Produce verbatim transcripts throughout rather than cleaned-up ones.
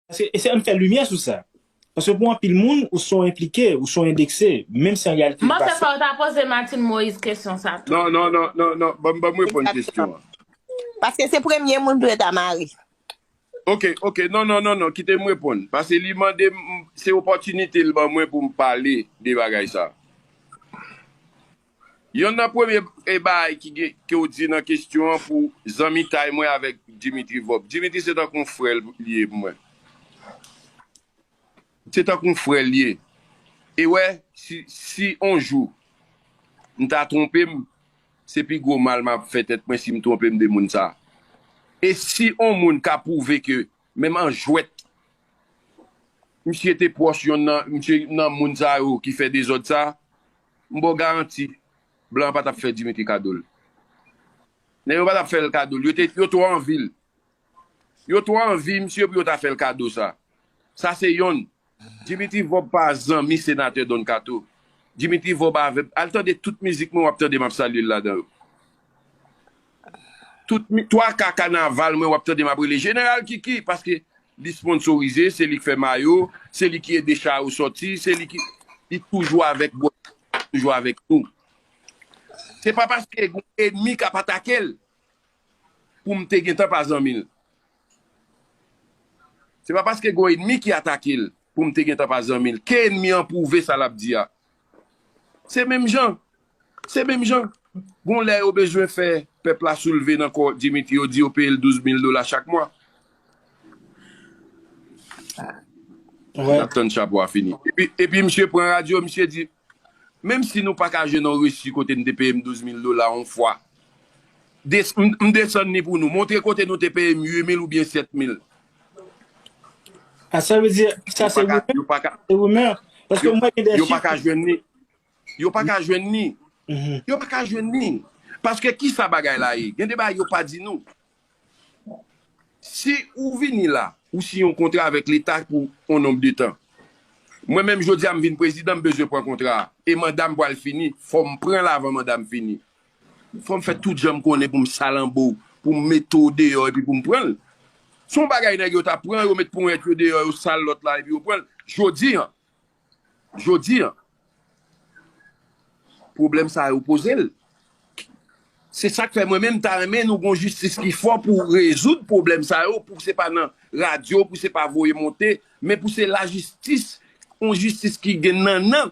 Paske, e se ann fè limyè sou sa. Paske pou anpil moun, ou son enplike, ou son endekse, menm si an reyalite li pa sa. M panse fò w ta poze Martine Moïse kesyon sa tou. Non, non, non, non, non. Ban, ban m reponn kesyon an. Paske se premye moun pou yo ta mare. Ok, ok. Non, non, non, non. Kite m reponn. Paske li mande m, se opòtinite l ban mwen pou m pale de bagay sa. Yonn nan premye e bagay ki gen, ke w di nan kesyon an pou zanmitay mwen avèk Dimitri Vorbe. Dimitri se tankou yon frè l ye pou mwen. Se tankou yon frè l ye. E wè, si, si on jou m ta twonpe m, se pi gwo mal m ap fè tèt mwen si m twonpe m de moun sa. E si on moun ka pwouve ke menm an jwèt, misye te pwòch yonn nan, misye nan moun sa yo ki fè dezòd sa, m ba w garanti, blan an pa t ap fè Dimitri kado l. Nèg yo pa t ap fè l kado l. Yo te, yo twò anvi l. Yo twò anvi misye pou yo ta fè l kado sa. Sa se yonn. Dimitri Vorbe pa zanmi senatè Don Kato. Dimitri Vorbe avè, al tande tout mizik mwen w ap tande m ap salye l ladan yo. Tout mi, twa ka kanaval mwen w ap tande m ap rele Jeneral Kiki paske li sponsorize, se li k fè mayo, se li ki ede cha yo sòti, se li ki, li toujou avèk bò, toujou avèk nou. Se pa paske gon enmi k ap atake l pou m te gentan pa zanmi l. Se pa paske gon enmi ki atake l pou m te gentan pa zanmi l. Ke enmi an pwouve sa l ap di a. Se menm jan. Se menm jan. Gon lè yo bezwen fè pèp la soulve nan kò Dimitri, yo di yo peye l douz mil dola chak mwa. N ap tann chapo a fini. Epi, epi misye pran radyo, misye di, menm si nou pa ka jwenn yon resi kote n te peye m douz mil dola yon fwa, des, m, m desann li pou nou. Montre kote nou te peye m uit mil oubyen sèt mil. A sa vle di, sa se rimè? Se rimè. Paske mwen gen de chif. Yo pa ka jwenn li. Yo pa ka jwenn li. Yo pa ka jwenn li. Paske ki sa bagay la ye? Gen de bagay yo pa di nou. Si ou vini la, ou siyen yon kontra avèk Leta pou yon nonb de tan. Mwen menm jodi a m vin prezidan, m bezwen pran kontra a. E manda m pral fini, fò m pran l avan manda m fini. Fò m fè tout jan m konnen pou m salanbo w, pou m mete w deyò epi pou m pran l. Se yon bagay nèg yo t ap pran, yo met ponyèt yo deyò, yo sal lòt la epi yo pran l. Jodi a, jodi a, pwoblèm sa yo poze l. Se sa k fè mwen menm m ta renmen nou gon jistis ki fò pou rezoud pwoblèm sa yo, pou se pa nan radyo, pou se pa voye monte, men pou se lajistis, yon jistis ki gen nannan,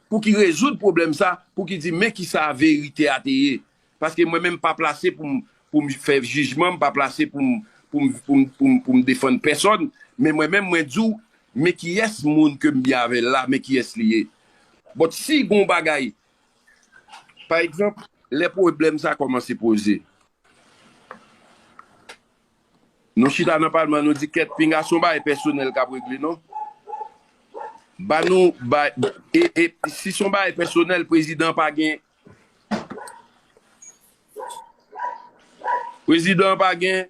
pou ki rezoud pwoblèm sa, pou ki di men kisa verite a te ye. Paske mwen menm m pa plase pou m, pou m fè jijman, m pa plase pou m, pou m, pou m, pou m, pou m defann pèsòn, men mwen menm mwen di w, men kiyès moun ke m byen avè l la, men kiyès li ye. But si gon bagay, pa egzanp, lè pwoblèm sa kòmanse poze, nou chita nan palman, nou di kèt, pinga se yon bagay pèsonèl k ap regle non. Ba nou, ba, e, e si se yon bagay pèsonèl, prezidan pa gen, prezidan pa gen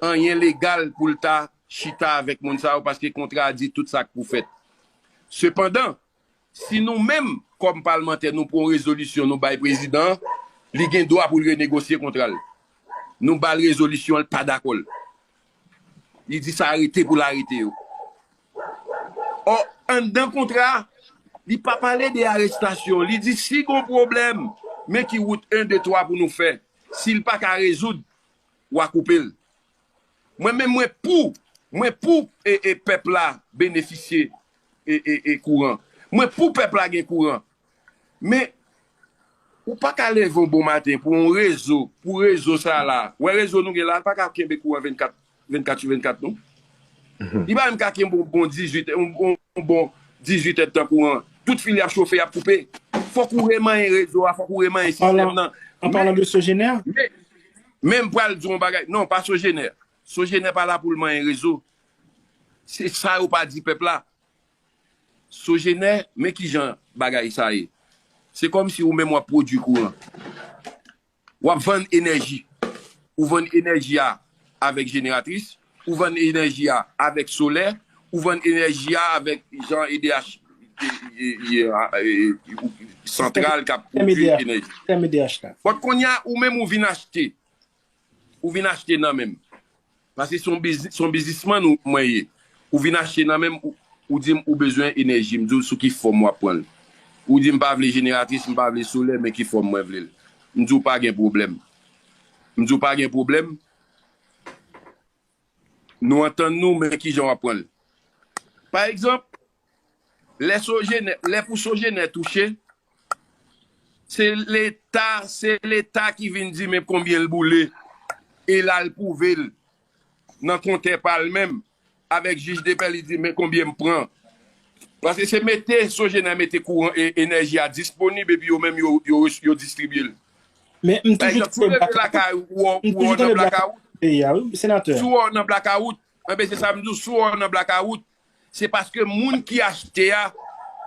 anyen legal pou l ta chita avèk moun sa yo paske kontra a di tout sa k pou fèt. Sepandan, si nou menm, kòm palmantè, nou pran yon rezolisyon, nou bay prezidan an, li gen dwa pou l renegosye kontra l. Nou ba l rezolisyon, l pa dakò l. Li di sa rete pou l arete yo. Ò, anndan kontra a, li pa pale de arestasyon. Li di si gon pwoblèm, men ki wout en, de, twa pou nou fè. Si l pa ka rezoud, w a koupe l. Mwen menm mwen pou, mwen pou e, e pèp la benefisye e, e, e kouran. Mwen pou pèp la gen kouran. Men, ou pa ka leve yon bon maten pou yon rezo, pou rezo sa la. Wè rezo nou gen la, l pa ka kenbe kouran vennkat, vennkat sou vennkat non. Li pa menm ka kenbe yon bon dizuit, yon, yon, yon bon dizuit èdtan kouran. Tout fil y ap chofe, y ap koupe. Fòk ou remanyen rezo a, fòk ou remanyen sistèm nan. An palan de Sogener? Men, men m pral di yon bagay. Non, pa Sogener. Sogener pa la pou l manyen rezo. Se sa yo pa di pèp la. Sogener, men kijan bagay sa ye. Se kòmsi ou menm w ap pwodui kouran. W ap vann enèji. Ou vann enèji a avèk jeneratris, ou vann enèji a avèk solè, ou vann enèji a avèk jan E D H, e, e, e, e, e, santral k ap pwodui enèji. Sistèm E D H la. But kounye a, ou menm ou vin achte. Ou vin achte nan men m. Paske se yon biznis, se yon biznismann ou, mwen ye. Ou vin achte nan men m, ou, ou di m ou bezwen enèji, m di w sou ki fòm w ap pran l. Ou di m pa vle jeneratris, m pa vle solè, men ki fòm mwen vle l. M di w pa gen pwoblèm. M di w pa gen pwoblèm. Nou antann nou, men kijan w ap pran l. Pa egzanp, lè Sojenè, lè pou Sojenè touche, se Leta, se Leta ki vin di men konbyen l boule, e l al pwouve l nan kontè pa l menm, avèk jij de pè, li di men konbyen m pran. Paske se mete Sojenè mete kouran e enèji a disponib epi yo menm yo, yo, yo distribye l. Men m toujou tande blakawout. M toujou tande blakawout peyi a, wi, senatè. Si w nan blakawout, enben se sa m di w, si w nan blakawout, se paske moun ki achte a,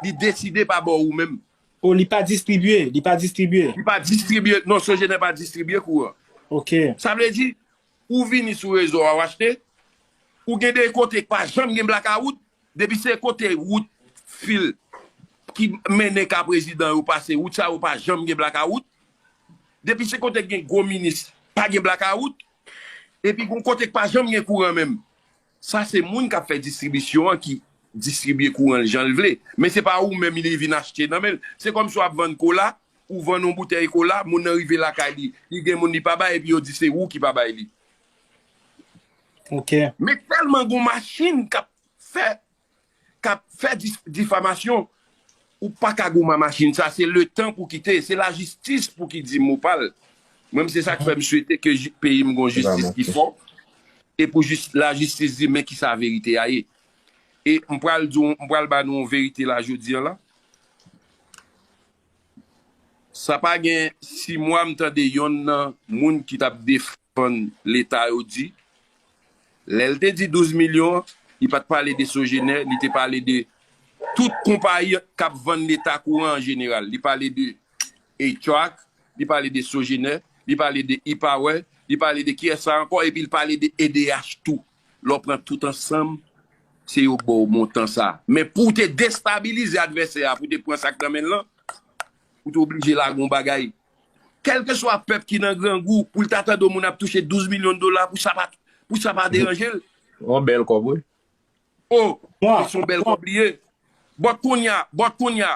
li deside pa ba w ou menm. O, li pa distribye, li pa distribye. Li pa distribye, non, Sojenè pa distribye kouran. Ok. Sa vle di, ou vini sou rezo a, w achte, ou gen de kote k pa janm gen blakawout, depi se kote wout fil ki mennen ka prezidan yo pase, wout sa yo pa janm gen blakawout. Depi se kote k gen gwo minis, pa gen blakawout. Epi gon kote k pa janm gen kouran menm. Sa se moun k ap fè distribisyon an ki distribye kouran l jan l vle. Men se pa ou menm li vin achte nan men l. Se kòmsi w ap vann kola, ou vann yon boutèy kola, moun nan rive lakay li, li gen moun li pa bay, epi yo di se ou ki pa bay li. Ok. Men tèlman gon machin k ap fè, k ap fè dis- difamasyon, ou pa ka goumen machin sa, se letan pou kite, se lajistis pou ki di mo pa l. Mwen, se sa k fè m swete ke ji- peyi m gon jistis ki fò, e pou jis- lajistis di men kisa verite a ye. E m pral di w, m pral ba nou yon verite la jodi an la. Sa pa gen sis mwa m tande yonn nan moun ki t ap defann Leta yo di, lè l te di douz milyon an, li pa t pale de Sojenè, li te pale de tout konpayi k ap vann Leta kouran an jeneral. Li pale de Etrac, li pale de Sojenè, li pale de E-Power, li pale de kiyès sa ankò, epi l pale de E D H tou. Lè w pran tout ansanm, se yo ba w montan sa. Men pou w te destabilize advèsè a, pou w te pran sa k nan men l lan, ou te oblije lage yon bagay. Kèlkeswa pèp ki nan grangou, pou l ta tande yon moun ap touche douz milyon dola, pou sa pa, pou sa pa deranje l. Yon bèl kòb, wi. O, se yon bèl kòb li ye. But kounye a, but kounye a,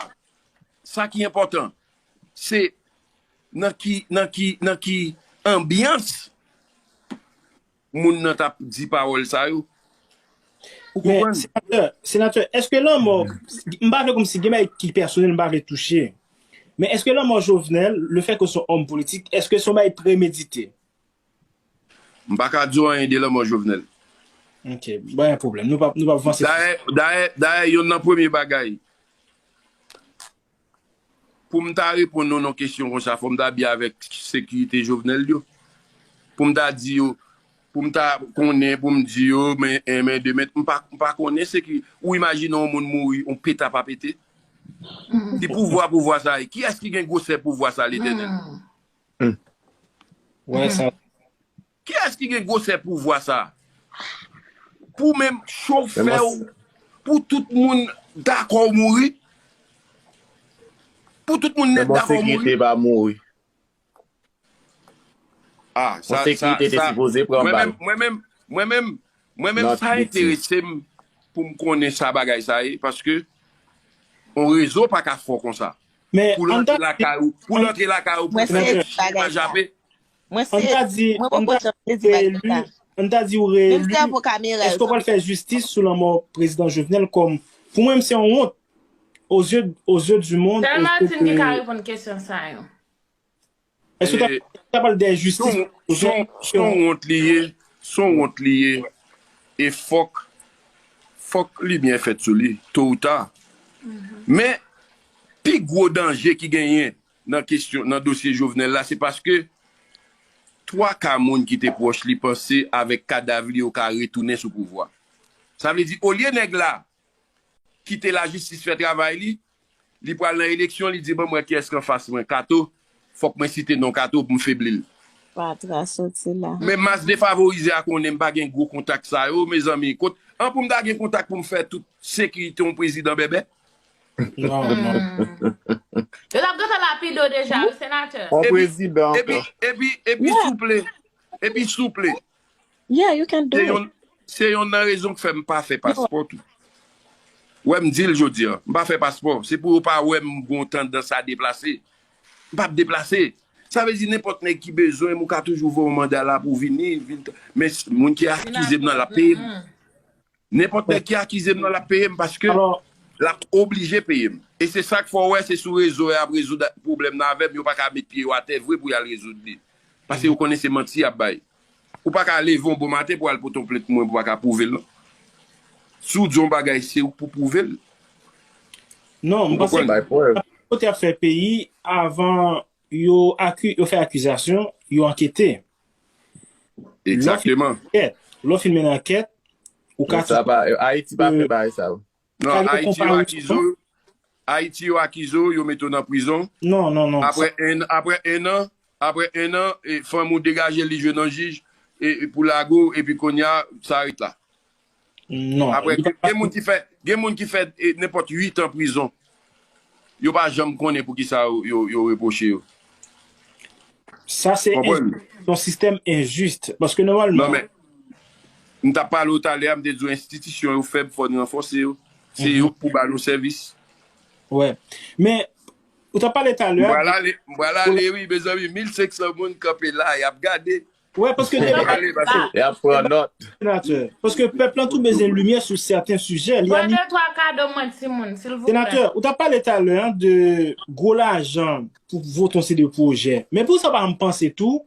sa ki enpòtan, se nan ki, nan ki, nan ki anbyans moun nan t ap di pawòl sa yo. Ou Men, konprann? Senatè, senatè, èske lanmò, m pa vle kòmsi gen bagay ki pèsonèl, m pa vle touche. Men èske lanmò Jovenel, le fait que se yon òm politik, èske se yon bagay premedite? M pa ka di w anyen de lanmò Jovenel. Ok, pa gen pwoblèm. Nou p ap, nou p ap vanse. Dayè, dayè, dayè, yonn nan premye bagay, pou m ta reponn nou nan kesyon konsa, fò m ta byen avèk sekirite Jovenel yo. Pou m ta di yo, pou m ta konnen, pou m di yo, men en, men de, men m pa, m pa konnen sekirite. Ou imajine yon moun mouri, yon peta pa pete? Ki pouvwa, pouvwa sa ye? Kiyès ki gen gwosè pouvwa sa, Letènèl? Wè sa. Kiyès ki gen gwosè pouvwa sa? Pou menm chofè w, pou tout moun dakò w mouri? Pou tout moun nèt dakò w mouri? Sekirite pa mouri. Ah, sa, sa, Sekirite te sa, sipoze pran mwen bal. Menm, mwen menm, mwen menm, mwen menm, Not sa victim. Enterese m pou m konnen sa bagay sa ye, paske yon rezo pa ka fò konsa. Men, Pou l an antre ta lakay ou, pou l antre lakay ou, pou Mwen fè se yon chita bagay sa. jape. Mwen An se, ta di, mwen an poko ta janm di sezi bagay reeli, sa. An ta di ou Menm reeli, sèvo kamera èske yo. w pral fè jistis sou lanmò prezidan Jovenel? Kòm, pou mwen, se yon wont. Aux yeux, aux yeux du monde, Sèl est-ce Martine ki ka que reponn kesyon sa yo. Èske w ta, E, ta pral dèyè jistis? Son, son, son wont li ye, son wont li ye. E fòk, fòk limyè fèt sou li, to ou ta. Men, pi gwo danje ki genyen nan kesyon, nan dosye Jovenel la, se paske twa ka moun ki te pwòch li panse avèk kadav li yo ka retounen sou pouvwa. Sa vle di, olye nèg la kite lajistis fè travay li, li pral nan eleksyon, li di, "Ban m wè kiyès ki anfas mwen, Kato, fòk mwen site non Kato pou m febli l." Patra soti la. Men mas defavorize a konnen m pa gen gwo kontak sa yo, mezanmi. Kot, an pou m ta gen kontak pou m fè tout sekirite yon prezidan bèbè? Non, non. Yo t ap gentan lapide w deja, wi, senatè. On Epi, prezidan epi, ankò. Epi, epi souple, epi souple. Yeah, you can do Se it. yon, se yon nan rezon k fè m pa fè paspò tou. Wè, m di l jodi a, m pa fè paspò. Se pou yo pa wè m gon tandans a deplase. M p ap deplase. Sa vle di nenpòt nèg ki bezwen m, ou ka toujou voye yon manda la pou vini, vin. Men s- moun ki akize m nan l ap peye m. Nenpòt nèg ki akize m nan l ap peye m paske Alò, l ap oblije peye m. E se sa k fè w wè se sou rezo y ap rezoud pwoblèm nan avè m, yo pa ka met pye yo atè vre pou y al rezoud li. Paske yo konnen se manti y ap bay. Ou pa ka leve yon bon maten pou al pote yon plent pou mwen pou pa ka pwouve l non. Si w di yon bagay se ou k pou pwouve l. Non, m Ou panse konprann? Bay prèv. Kote ap fè peyi avan yo aki, yo fè akizasyon, yo ankete. Egzakteman. Kèt. Lè w fin mennen ankèt, ou ka Sa pa Ayiti pa fè bagay sa. Non, Kale Ayiti yo konparisyon. Akize w, Ayiti yo akize w, yo mete w nan prizon. Non, non, non. Apre en, apre en an, apre en an, e, fanm ou degaje li jwe nan jij e, e pou lage w, epi kounye a, sa ret la. Non. Apre, Li pa- gen moun ki fè, gen moun ki fè e, nenpòt uit an prizon. Yo pa janm konnen pou ki sa yo, yo, yo repwoche yo. Sa se Konprann? Yon sistèm enjis. Paske nòmalman, Non, men, m t ap pale w talè a, m te di w enstitisyon yo fèb, fò n ranfòse yo. Se yo k pou ba nou sèvis. Wè. Men, ou t ap pale talè M a. pral ale, m pral ale, wi, mezanmi, mil senk san moun kanpe la, y ap gade. Wè, paske M pral ale, paske Y ap pran nòt. Senatè. Paske pèp lan tou bezwen limyè sou sèten sijè. Li Pran ani- de twa kado mwen, timoun, silvouplè. Senatè, ou t ap pale talè a de gwo lajan pou vote yon seri de pwojè. Men pou sa pa m panse tou,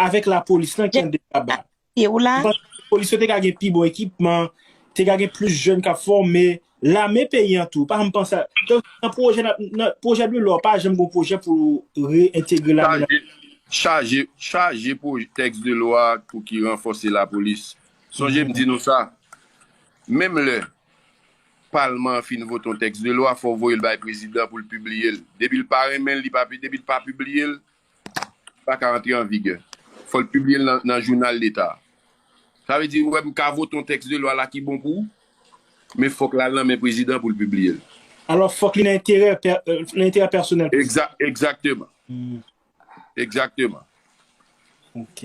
avèk lapolis lan ki anndan kaba. Ye ou la? Polis yo te ka gen pi bon ekipman, te ka gen plis jèn k ap fòme, lame peyi an tou. Pa janm panse a, nan pwojè, nan, nan pwojè de lwa, pa janm gon pwojè pou reentegre lame nan. Chaje, chaje, chaje pwojè tèks de lwa pou ki ranfòse lapolis. Sonje m di nou sa. Menm lè palman an fin vote yon tèks de lwa, fò w voye l bay prezidan pou l pibliye l. Depi l pa renmen l, li pa pi, depi l pa pibliye l, pa ka antre an vigè. Fò l pibliye l nan, nan jounal leta. Sa vle di, ou wè, m ka vote yon tèks de lwa la ki bon pou ou, men fòk l al nan men prezidan pou l pibliye l. Alò, fòk li nan enterè pè- euh, nan enterè pèsonèl. Egza- egzakteman. Hmm, Egzakteman. ok.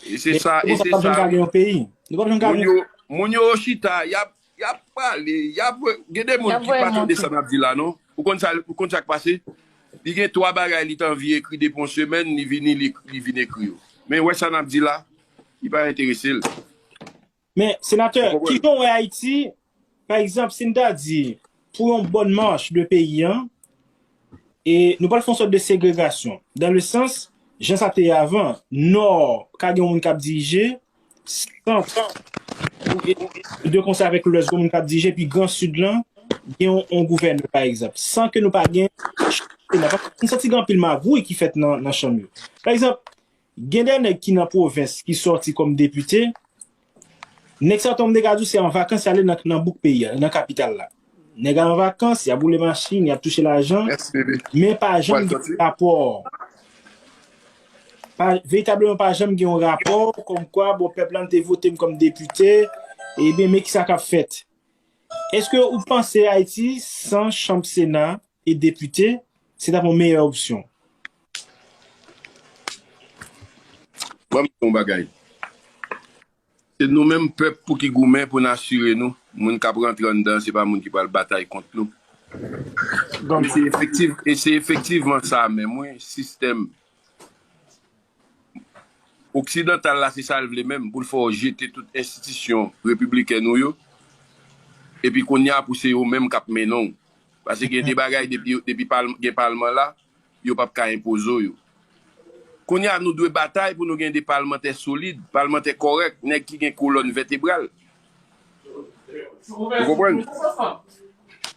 E se sa, e se Nou p ap janm sa. Ka gen yon peyi. Nou p ap janm ka Moun gen yo, moun yo chita, y ap, y ap pale, y ap, gen de moun Y ap ki voye pa tande monte. Sa n ap di la, non? Ou konn sa, ou konn sa k pase? Li gen twa bagay li t anvi ekri depi yon semèn, li vini, li, li vin ekri yo. Men wè sa n ap di la, li pa enterese l. Men, senatè, Ou konprann? Kijan w wè Ayiti, pa egzanp, si n ta di, pou yon bòn mach de peyi an, e nou pral fè yon sòt de segregasyon. Dan le sans, jan sa te ye avan, Nò ka gen yon moun k ap dirije, Sant, de konsa avèk Lwès, yon moun k ap dirije, epi Gran Sid lan, gen yon, yon gouvènè, pa egzanp. San ke nou pa gen, m santi gen anpil magouy ki fèt nan, nan chanm yo. Pa egzanp, gen de nèg ki nan pwovens ki sòti kòm depite, nèg sa yo tonbe gad ou se an vakans y ale nan, nan bouk peyi a, nan kapital la. Nèg an vakans, y ap woule machin, y ap touche lajan, Mèsi, bebe. men pa janm gen rapò. Pa, veritableman, pa janm gen yon rapò kòmkwa, bon, pèp la te vote m kòm depite, ebyen, men kisa k ap fèt. Èske ou panse Ayiti, san chanm Sena e depite, se t ap yon meyè opsyon? Ban m di yon bagay. Se nou menm pèp pou ki goumen pou n asire nou. Moun k ap rantre anndan, se pa moun ki pral batay kont nou. E se efektiv, e se efektivman sa menm, wi, sistèm oksidantal la, se sa l vle menm, pou l fè w jete tout enstitisyon repiblikèn ou yo. Epi kounye a, pou se yo menm k ap mennen w. Paske gen de bagay, depi, depi pal- gen palman la, yo p ap ka enpoze w yo. Kounye a, nou dwe batay pou nou gen de palmantè solid, palmantè kòrèk, nèg ki gen kolòn vètebral. Ou konprann?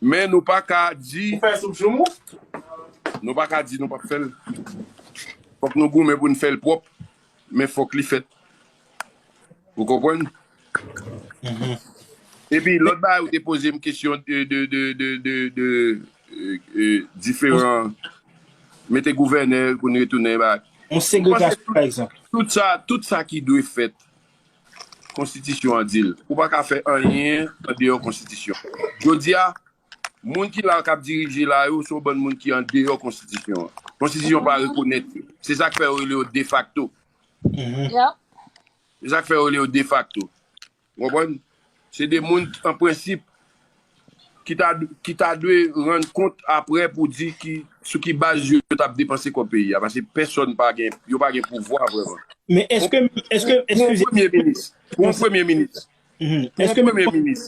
Men nou pa ka di, nou pa ka di nou p ap fè l. Fòk nou goumen pou n fè l pwòp, men fòk li fèt. Ou konprann? Epi lòt bagay ou te poze m kesyon de, de, de, de, de, de, euh, euh, diferan, mete gouvènè pou n retounen bagay. Yon segregasyon, pa egzanp. Tout sa, tout sa ki dwe fèt, konstitisyon an di l. Ou pa ka fè anyen andeyò konstitisyon. Jodi a, moun ki la k ap dirije la yo, se yon bann moun ki andeyò konstitisyon an. Konstitisyon pa rekonèt yo. Se sa k fè yo rele yo defakto. Mhm. Yep. Se sa k fè yo rele yo defakto. Ou konprann? Se de moun, an prensip, ki ta, ki ta dwe rann kont apre pou di ki, sou ki baz yo, yo t ap depanse kòb peyi a. Paske pèsòn pa gen, yo pa gen pouvwa vrèman. Men èske, èske, Pou yon eskize, premye minis, pou yon premye minis, mhm, pou yon èske menm, premye minis,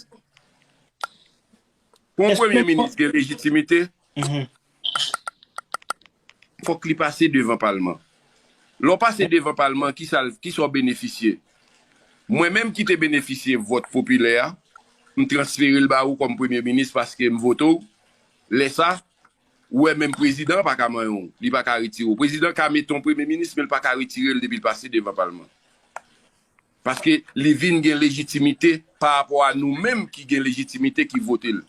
pou yon èske premye menm, minis gen lejitimite, mhm, fòk li pase devan palman. Lè w pase devan palman, ki sa, ki sa w benefisye? Mwen menm ki te benefisye vòt popilè a, m transfere l ba ou kòm premye minis paske m vote w. Lè sa, ou wè menm prezidan an pa ka manyen w, li pa ka retire w. Prezidan ka mete yon premye minis, men l pa ka retire l depi l pase devan palman. Paske li vin gen lejitimite pa rapò a nou menm ki gen lejitimite ki vote l.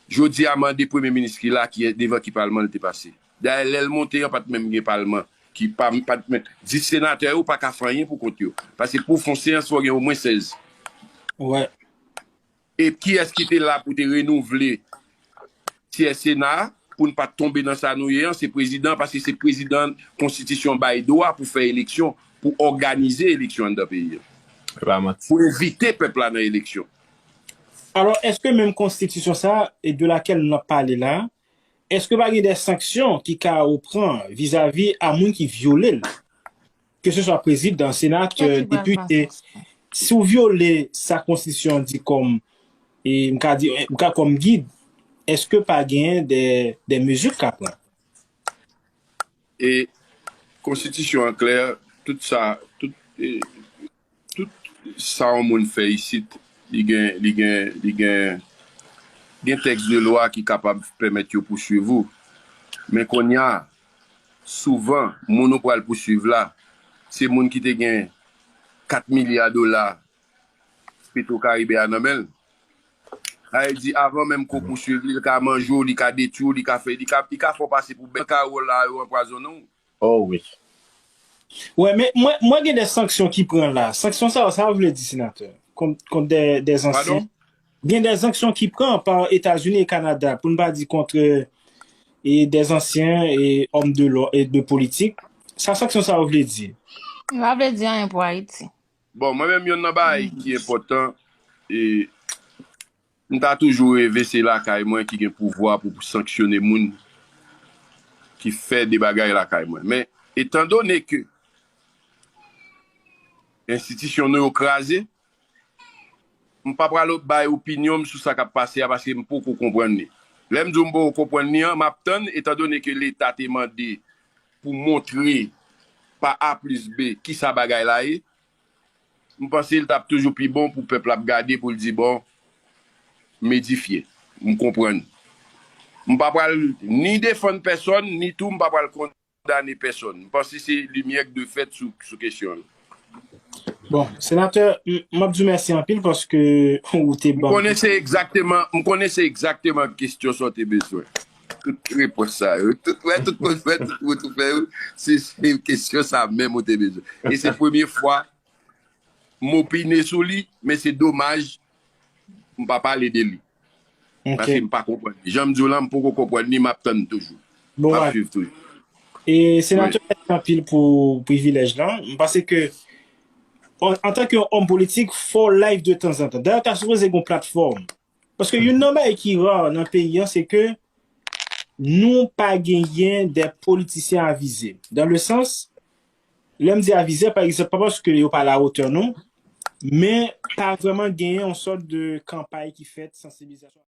Jodi a, mande premye minis ki la, ki devan ki palman l te pase. Dayè, lè l monte an, pa t menm gen palman. Ki pa, pa t menm, dis senatè yo pa ka fè anyen pou kont yo. Paske pou w fè yon seyans, fò w gen omwen sèz. Wè. E kiyès ki te la pou te renouvle tyè Sena a, pou n pa t tonbe nan sa nou ye an, se prezidan, paske se prezidan konstitisyon bay dwa pou fè eleksyon, pou òganize eleksyon anndan peyi a. Se pa manti. Pou envite pèp la nan eleksyon. Alò, èske menm konstitisyon sa a, e de lakèl nou ap pale la, èske pa gen de sanksyon ki ka ou pran vizavi a moun ki vyole l? Ke se swa prezidan, senatè, Kèk ki pral pran depite, sanksyon? Si w vyole sa konstitisyon an di kòm, e m ka di, m ka kòm gid, èske pa gen de, de mezi k ka pran? E konstitisyon an klè, tout sa, tout, e, tout sa yon moun fè isit, li gen, li gen, li gen, gen tèks de lwa ki kapab pèmèt yo pouswiv ou. Men kounye a, souvan, moun ou pral pouswiv la, se moun ki te gen kat milya dola Petro Caribe a nan men l. Sa vle di, avan menm ke w pouswiv li, li ka manje w, li ka detwi w, li ka fè, li ka, li ka fè w pase pou bèt. Ka wòl la, yo anpwazonnen w. Oh wi. Wè, men mwen, mwen gen de sanksyon ki pran la. Sanksyon sa yo, sa yo vle di, senatè? Kont, kont de, de zansyen. Padon? Gen de sanksyon ki pran pa Etazini e Kanada, pou n pa di kont, e, de zansyen e òm de lò, e de politik. Sa sanksyon sa yo vle di? Li pa vle di anyen pou Ayiti. Bon, mwen menm, yonn nan bagay ki enpòtan, e m ta toujou reve se lakay mwen ki gen pouvwa pou, pou sanksyone moun ki fè de bagay lakay mwen. Men, etandone ke enstitisyon nou yo kraze, m pa pral bay opinyon m sou sa k ap pase a paske m poko konprann li. Lè m di w m poko konprann li an, m ap tann, etandone ke Leta te mande pou montre pa A plis B kisa bagay la ye, m panse l t ap toujou pi bon pou pèp la ap gade pou l di, bon, m edifye, m konprann. M pa pral ni defann pèsòn, ni tou m pa pral kondane pèsòn. M panse se limyè k dwe fèt sou, sou kesyon an. Bon, senatè, m, m ap di w mèsi anpil paske ou te M ban m konnen se egzakteman, m konnen se egzakteman kesyon sa w te bezwen. Tout repons sa yo, tout, wè, tout, wè, tout, tout, tout, fè yo, se, se kesyon sa menm ou te bezwen. E se premye fwa m opine sou li, men se domaj, m pa pale de li. Ok. Paske m pa konprann li. Jan m di w lan, m poko konprann li, m ap tann toujou. Bon, M ap wè. Swiv toujou. E senatè, mèsi anpil pou privilèj lan. M panse ke, an, antanke yon òm politik, fò w live de tanzantan. Dayè, w ta sipoze gen yon platfòm. Paske youn nan bagay ki ra nan peyi an, se ke nou pa genyen de politisyen avize. Dans le sens, lè m di avize, pa egzanp, pa paske yo pa lawotè nou, men pa vrèman genyen yon sòt de kanpay ki fèt, sansibilizasyon.